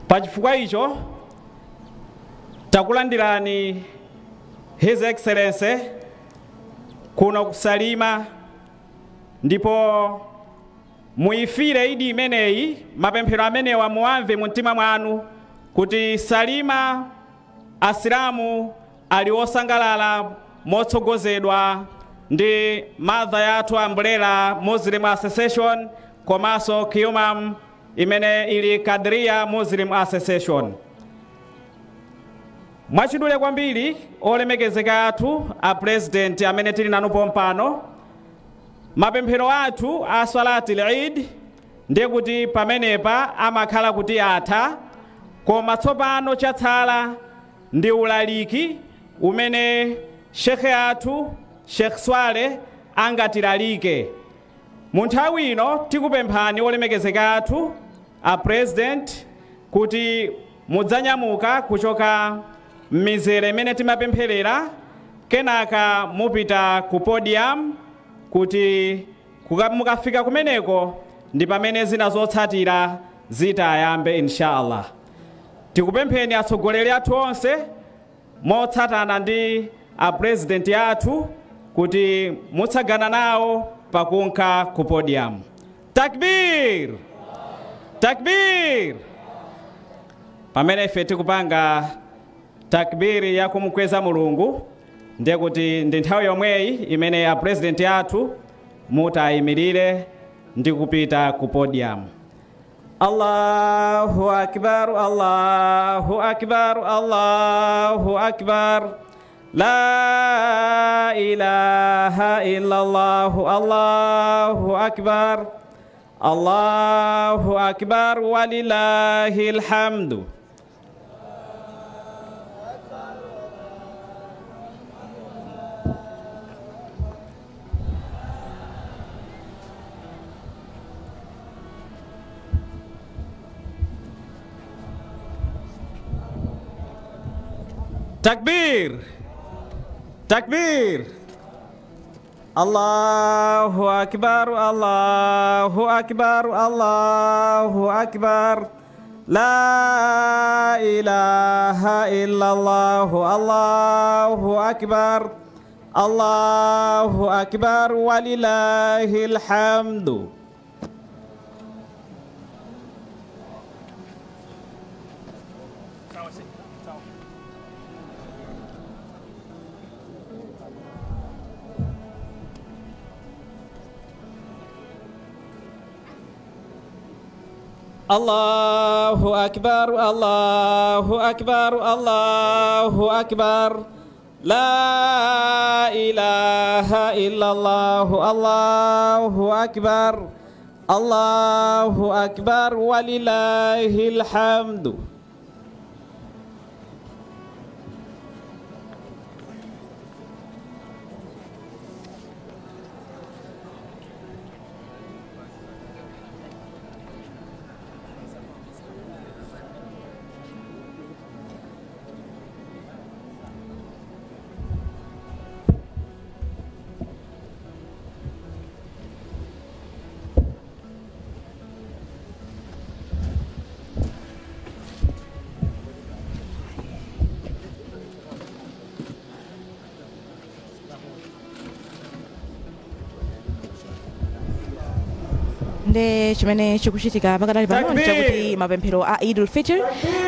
Pachifukwa icho takulandirani His Excellency kuno kusalima, ndipo muifire idi imeneyi, mapemphero amenewa muamve mu mtima mwanu kuti Salima Asilamu ali osangalala motsogozedwa ndi mother yathu Umbrella Muslim Association komanso Qumam imene ili Kadriya Muslim Association. Mwachidule kwambiri olemekezeka athu a president amene tili nanu pompano, mapemphero athu a Salatul Eid ndiye kuti pamenepa amakhala kuti atha, koma tsopano chatsala ndi ulaliki umene shekhe athu Sheikh Swale angatilalike. Mu nthawi ino tikupemphani olemekezeka athu a president kuti mudzanyamuka kuchoka m'mizere imene timapempherera, kenaka mupita ku podium kuti mukafika kumeneko ndi pamene zina zotsatira zitayambe inshallah. Tikupempheni atsogoleri athu onse motsatana ndi a president athu kuti mutsagana nawo pakunka ku podium. Takbir! Takbir! Pamene ife tikupanga takbiri ya kumukweza Mulungu, ndiye kuti ndi nthawi yomweyi imene a president athu mutayimirire ndi kupita ku podium. Allahu akbar, Allahu akbar, Allahu akbar, la ilaha illallah, Allahu akbar, Allahu akbar, walillahil hamdu. Takbir! Takbir! Allahu akbar, Allahu akbar, Allahu akbar, la ilaha illallah, Allahu akbar, Allahu akbar, walillahil hamdu. Allahu akbar, Allahu akbar, Allahu akbar, la ilaha illallah, Allahu akbar, Allahu akbar, walillahil hamdu. Nde chimene chikuchitika pakadali pano Takbir! nchakuti mapemphero a Idul Fitr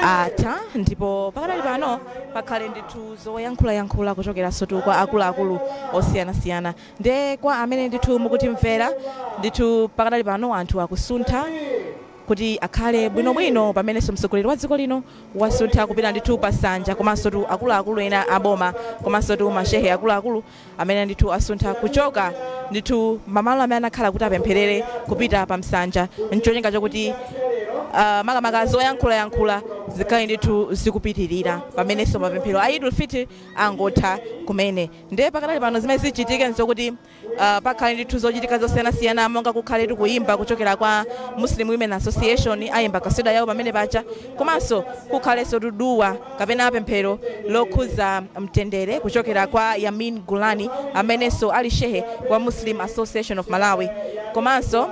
atha, ndipo pakadali pano pakhale ndithu zoyankhulayankhula kuchokeranso tu kwa akuluakulu osiyanasiyana. Nde kwa amene ndithu mukutimvera, ndithu pakadali pano anthu akusuntha kuti akhale bwinobwino, pamenenso mtsogoleri wa dziko lino wasuntha kupita ndithu pasanja, komanso tu akuluakulu ena aboma, komanso tu mashehe akuluakulu amene ndithu asuntha kuchoka ndithu mamalo amene anakhala kuti apempherere kupita pa msanja, ncholinga chokuti makamaka zoyankhulayankhula zikhale ndithu zikupitirira pamenenso mapemphero a Idul Fitr angotha kumene. Ndiye pakadali pano zimene zichitike nzokuti pakhale ndithu zochitika zosiyanasiyana, monga kukhale tikuyimba kuchokera kwa Muslim Women Association, ayimba kasida yawo pamene pacha, komanso kukhalenso tuduwa kapena pemphero lokhuza mtendere kuchokera kwa Yamin Gulani, amenenso ali shehe wa Muslim Association of Malawi, komanso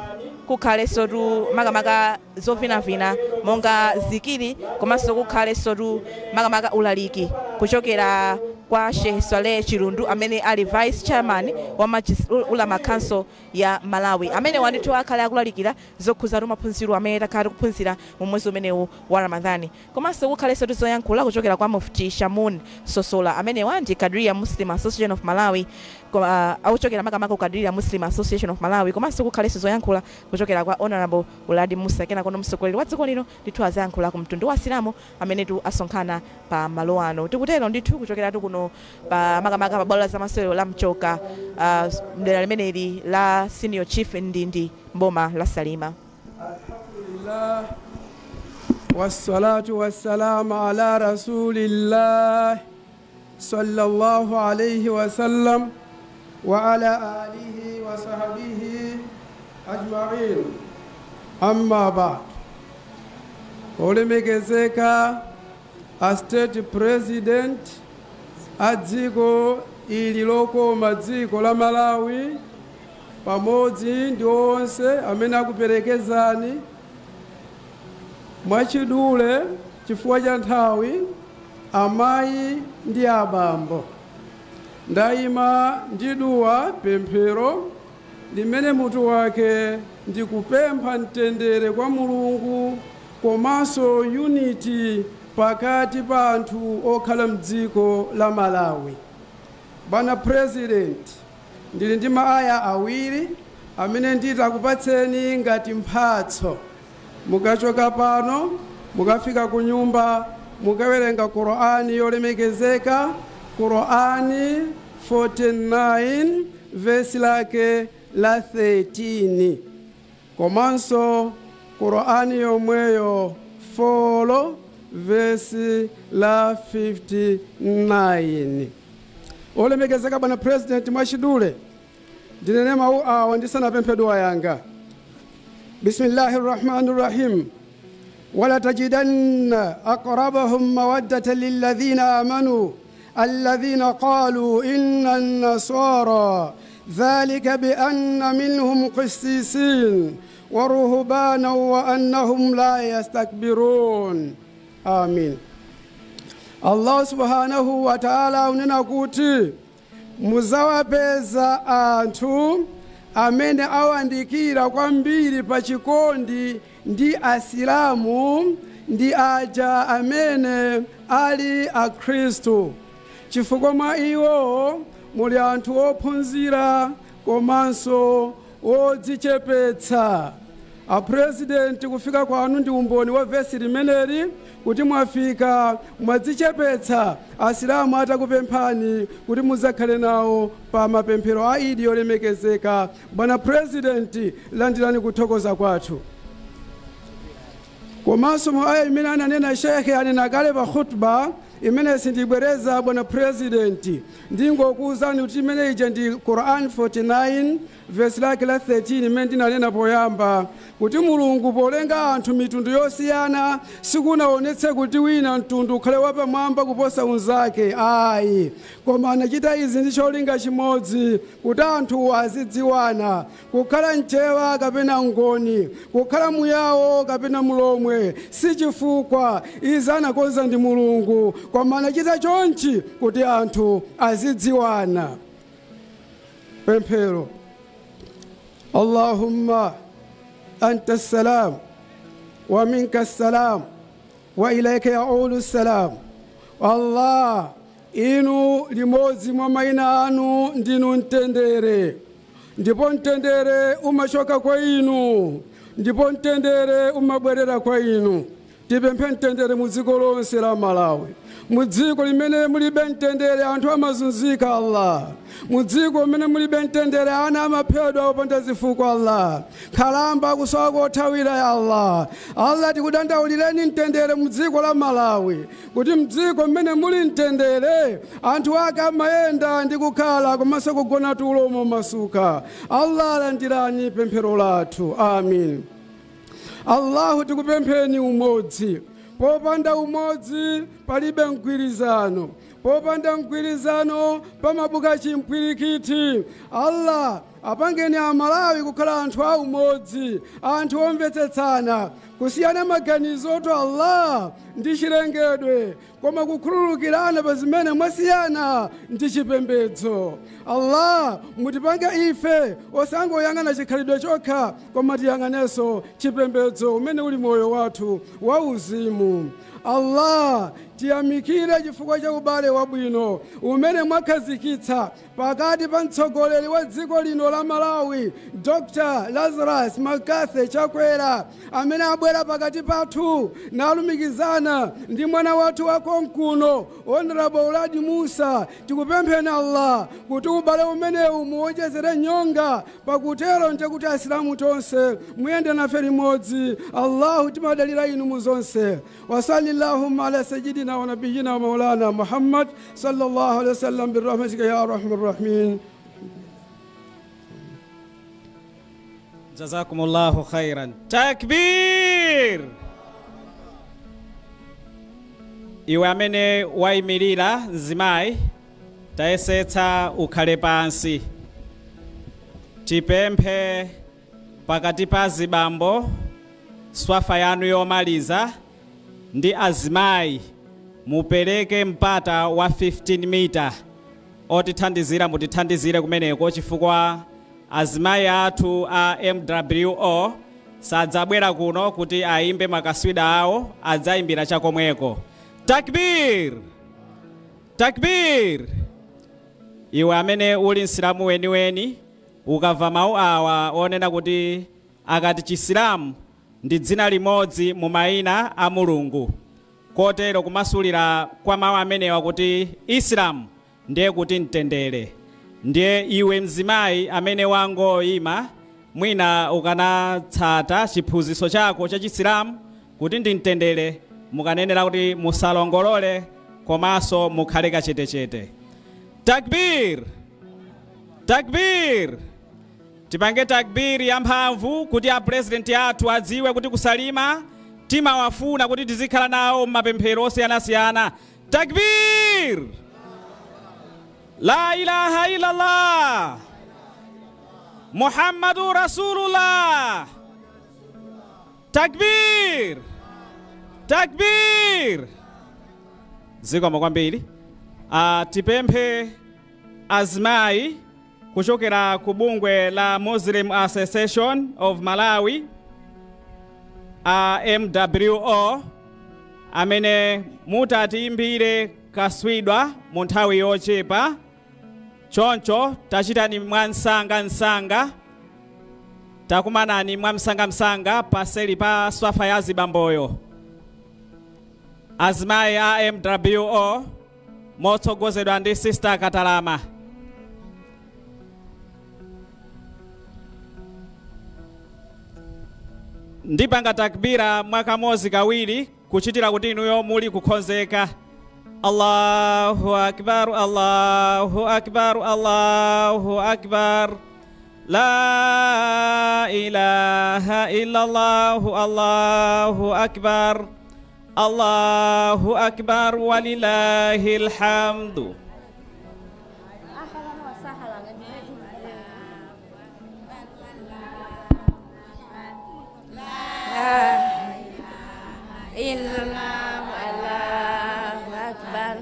kukhalenso tu makamaka zovinavina monga zikiri, komanso kukhalenso tu makamaka ulaliki kuchokera kwa Sheikh Saleh Chirundu, amene ali vice chairman wa Majlis Ulama Council ya Malawi, amene wandithu akhale akulalikira zokhuza tu maphunziro amene takhala tikuphunzira mu mwezi umenewu wa Ramadhani, komanso kukhalenso tizoyankhula kuchokera kwa Mufti Shamun Sosola, amenewa ndi Kadriya Muslim Association of Malawi, akuchokera makamaka ku Kadriya Muslim Association of Malawi, komanso kukhalenso zoyankhula kuchokera kwa Honorable Uladi Musa. Kenako mtsogoleri wa dziko lino ndithu azayankhula ku mtundu wa Asilamu amene tu asonkhana pa malo ano. Tikutero ndithu kuchokeratu kuno pa makamaka pa bwalo la zamasewero la Mchoka, mdera limeneli la Senior Chief Ndindi, mboma la Salima. الله والصلاة والسلام على رسول الله صلى الله عليه وسلم وعلى آله وصحبه أجمعين. أما بعد، olemekezeka a State President a dziko ili lokoma, dziko la Malawi, pamodzi ndi onse amene akuperekezani, mwachidule chifukwa cha nthawi, amayi ndi abambo, ndayima ndi duwa, pemphero limene mutu wake ndi kupempha mtendere kwa Mulungu komanso unity pakati pa anthu okhala mdziko la Malawi. Bwana President, ndili ndi maaya awiri amene nditakupatseni ngati mphatso. Mukachoka pano, mukafika ku nyumba, mukawerenga Qur'ani yolemekezeka, Qur'ani 49 vesi lake la 13, komanso Qur'ani yomweyo 4 vesi la 59. Olemekezeka bwana President, mwachidule ndinene mawu awa ndisanapemphe duwa yanga. بسم الله الرحمن الرحيم. ولتجدن أقربهم مودة للذين آمنوا الذين قالوا إنا النصارى ذلك بأن منهم قسيسين ورهبانا وأنهم لا يستكبرون. آمين. Allah subhanahu wa ta'ala unena kuti muzawapeza anthu amene awandikira kwambiri pa chikondi ndi Asilamu ndi aja amene ali Akhristu, chifukwa mwa iwo muli anthu ophunzira komanso odzichepetsa. A President, kufika kwanu ndi umboni wa vesi limeneli, kuti mwafika mwadzichepetsa Asilamu atakupemphani kuti muzakhale nawo pa mapemphero a Idi yolemekezeka. Bwana President, landirani kuthokoza kwathu. Komanso mu aya imene ananena shekhe, anena kale pa khutba imene sindibwereza. Bwana President, ndingokuwuzani kuti imene ija ndi Quran 49 vesi lake la 13, imene ndinanena poyamba kuti Mulungu polenga anthu mitundu yosiyana sikunaonetse kuti wina mtundu ukhale wapamwamba kuposa unzake, ayi, koma anachita izi ndi cholinga chimodzi, kuti anthu azidziwana. Kukhala Mchewa kapena Ngoni, kukhala Muyawo kapena Mulomwe si chifukwa. Izi anakonza ndi Mulungu, koma anachita chonchi kuti anthu azidziwana. Pemphero. اللهم Anta salam wa minka salam wa ilaika yaulu salam. Allah, inu limodzi mwa mayina anu ndinu mtendere, ndipo mtendere umachoka kwa inu, ndipo mtendere umabwerera kwa inu. Tipemphe mtendere mu dziko lonse la Malawi. Mu dziko limene mulibe mtendere anthu amazunzika Allah. Mu dziko limene mulibe mtendere ana amaphedwa opanda zifukwa Allah. Khalamba akusowa kothawira ya Allah. Allah, tikudandaulireni mtendere mu dziko la Malawi, kuti mdziko mmene muli mtendere anthu ake amayenda ndi kukhala komanso kugona tulo momasuka. Allah, landirani pemphero lathu. Amin. Allahu, tikupempheni umodzi. Popanda umodzi palibe mgwirizano, popanda mgwirizano pamabuka chimpwirikiti. Allah, apangeni Amalawi kukhala anthu a umodzi, anthu omvetsetsana, kusiyana maganizo to Allah ndi chilengedwe, koma kukhululukirana pa zimene mwasiyana ndi chipembedzo. Allah, mutipange ife osangoyang'ana chikhalidwe chokha, koma tiyang'anenso chipembedzo umene uli moyo wathu wa uzimu. Allah, tiyamikire chifukwa cha ubale wabwino umene mwakhazikitsa pakati pa mtsogoleri wa dziko lino la Malawi, Dr. Lazarus McCarthy Chakwera, amene abwera pakati pathu nalumikizana ndi mwana wathu wakonkuno Honorable Uladi Musa. Tikupempheni Allah kuti ubale umenewu muwonjezere nyonga, pakutero nje kuti Asilamu tonse muyende nafe limodzi. Allahu, timadalira inu mu zonse. Wasallillahumma ala sayyidina wa nabiyyina wa maulana Muhammad sallallahu alaihi wasallam birahmatika ya arhamar rahimin. Jazakumullahu khairan. Takbir! Iwe amene wayimirira mzimayi, tayesetsa ukhale pansi. Tipemphe pakati pa azibambo swafa yanu yomaliza ndi azimayi mupereke mpata wa 15 mita otithandizira, mutithandizire kumeneko, chifukwa azimayi athu a MWO sadzabwera kuno kuti ayimbe makaswida awo, adzayimbira chakomweko. Takbir! Takbir! Iwe amene uli msilamu weniweni, ukamva mawu awa onena kuti akati Chisilamu ndi dzina limodzi mu mayina a Mulungu, kotero kumasulira kwa mawu amenewa kuti Isilamu ndiye kuti mtendere. Ndiye iwe mzimayi amene wangoyima, mwina ukanatsata chiphunzitso chako cha Chisilamu kuti ndi mtendere, mukanenera kuti musalongolole komanso mukhale kachetechete. Takbir! Takbir! Tipange takbir yamphamvu kuti a president athu adziwe kuti kusalima timawafuna kuti tizikhala nawo m'mapemphero osiyanasiyana. Takbir! La ilaha illallah Muhammadu Rasulullah. Takbir! Takbir! Zikomo kwambiri. Tipemphe azimayi kuchokera ku bungwe la Muslim Association of Malawi, a MWO, amene mutatiimbire kaswidwa mu nthawi yochepa. Choncho tachitani mwamsangamsanga, takumanani mwamsangamsanga paseli pa swafa ya azibamboyo. Azimayi a MWO motsogozedwa ndi Sister Katalama. Ndipanga takbira mwakamozi kawiri kuchitira kuti inuyo muli kukhonzeka. Allahu akbar, Allahu akbar, Allahu akbar. La ilaha illallah, Allahu akbar, Allahu akbar walillahil hamdu. Illallah, Allahu akbar,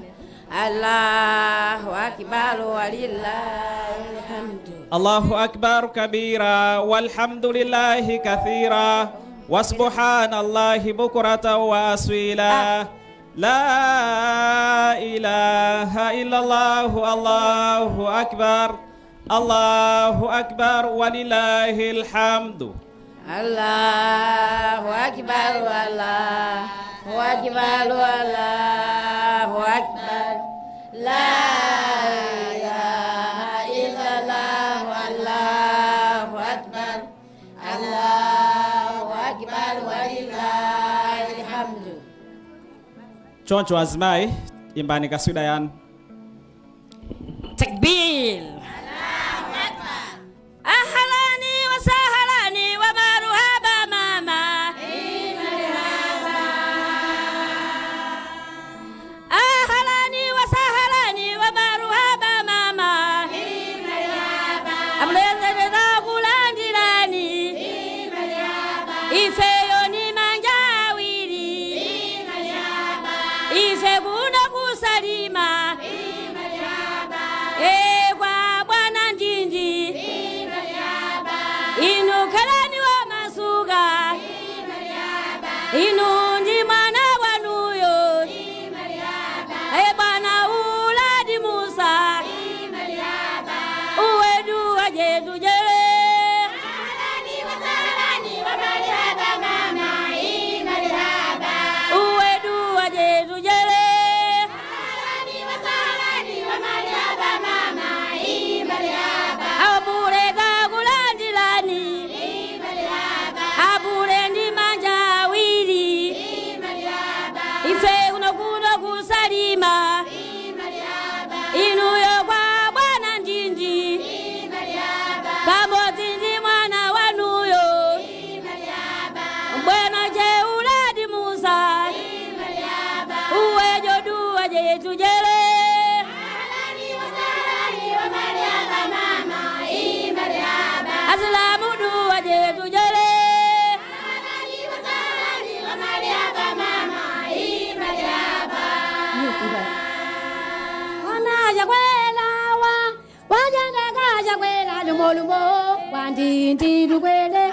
Allahu akbar walillahil hamdu. Allahu akbar kabira walhamdulillahi kathira wasubhanallahi bukuratan wa aswila. La ilaha illallah Allahu akbar Allahu akbar walillahil hamdu. Allahu akbar Allahu akbar Allahu akbar la ilaha illallah Allahu akbar Allahu akbar walillahil hamdu. Choncho azimai imbani kaswida yanu. Takbir. Allahu akbar. Ahlani wa sahlani wa marhaba mama. Ahlani wa sahlani wa marhaba mama. Amleze kulandilani. Ifeyo ni manjawiri. Ife kuna kusalima. Kwa bwana njinji. Inu kalani wa masuga. Inu ndi mwana wanuyo. E bwana uladi Musa. Uwedu wa Jesu jele. Uwedu wa Jesu jele. Abure kakulandilani. Abure ndi manja awiri. Ife kuno kusalima. Inuyo kwa bwana njinji. Pamodzi ndi mwana wanuyo. Bwana Jeuladi Musa. Uwejo duwa jetu jele. Asilamu duwa jetu jele. Anajakwelawa wajandakajakwela lumolumo wandindilukwele.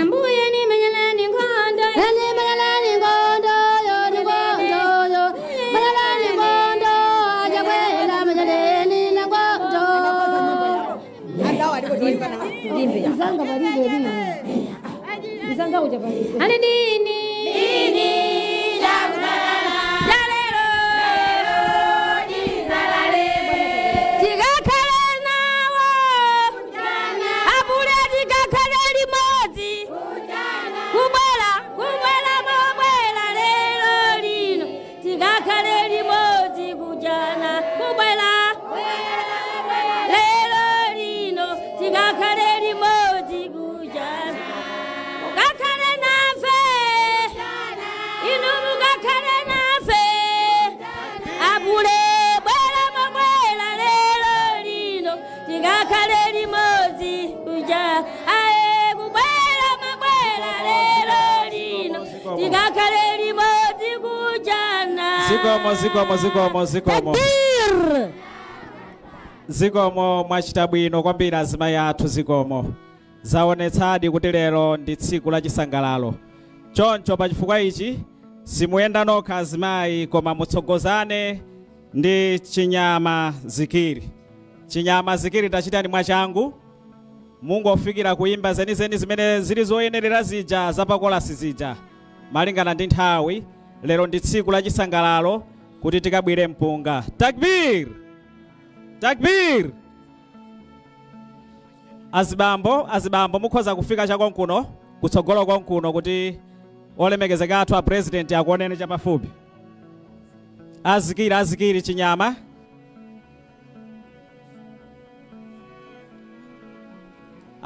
Ambuye ni menyeleni ngondo. Ni menyeleni ngondo yo ni ngondo yo. Menyeleni ngondo ajakwela menyeleni na ngondo. Isanga balide bino. Isanga uja balide. Ani dini. Dini ya kusalala. Jalelo. Jizalale. Jigakale nawo. Abule jigakale limodzi. Kubwela, kubwela mobwela lelo lino. Jigakale limodzi kujana. Kubwela. Lelo lino. Jigakale limodzi kujana. Gakale nafe. Zikomo, zikomo, zikomo, zikomo. Takbir! Zikomo, mwachita bwino kwambiri azimayi athu, zikomo. Zaonetsadi kuti lero ndi tsiku la chisangalalo. Choncho pachifukwa ichi simuyenda nokha azimayi, koma mutsogozane ndi chinyama zikiri. Chinyama zikiri tachitani mwachangu, mungofikira kuimba zenizeni zimene zili zoyenerera zija zapakolasi zija malingana ndi nthawi. Lero ndi tsiku la chisangalalo kuti tikabwire mpunga. Takbir! Takbir! Azibambo, azibambo, mukhoza kufika chakonkuno, kutsogolo konkuno, kuti olemekezeka athu a president akuoneni chapafupi. Azikiri, azikiri, chinyama.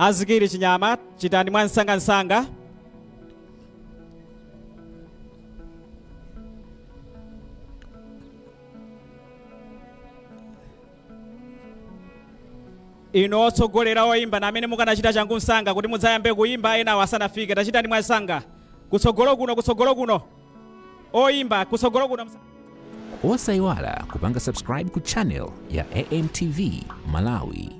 Azikiri chinyama, chitani mwansangansanga. Inu otsogolera oyimba na amene mukanachita changu msanga kuti mudzayambe kuyimba enawo asanafike, tachitani mwansanga. Kutsogolo kuno, kutsogolo kuno, oyimba kutsogolo kuno. Osayiwala kupanga subscribe ku channel ya AMTV Malawi.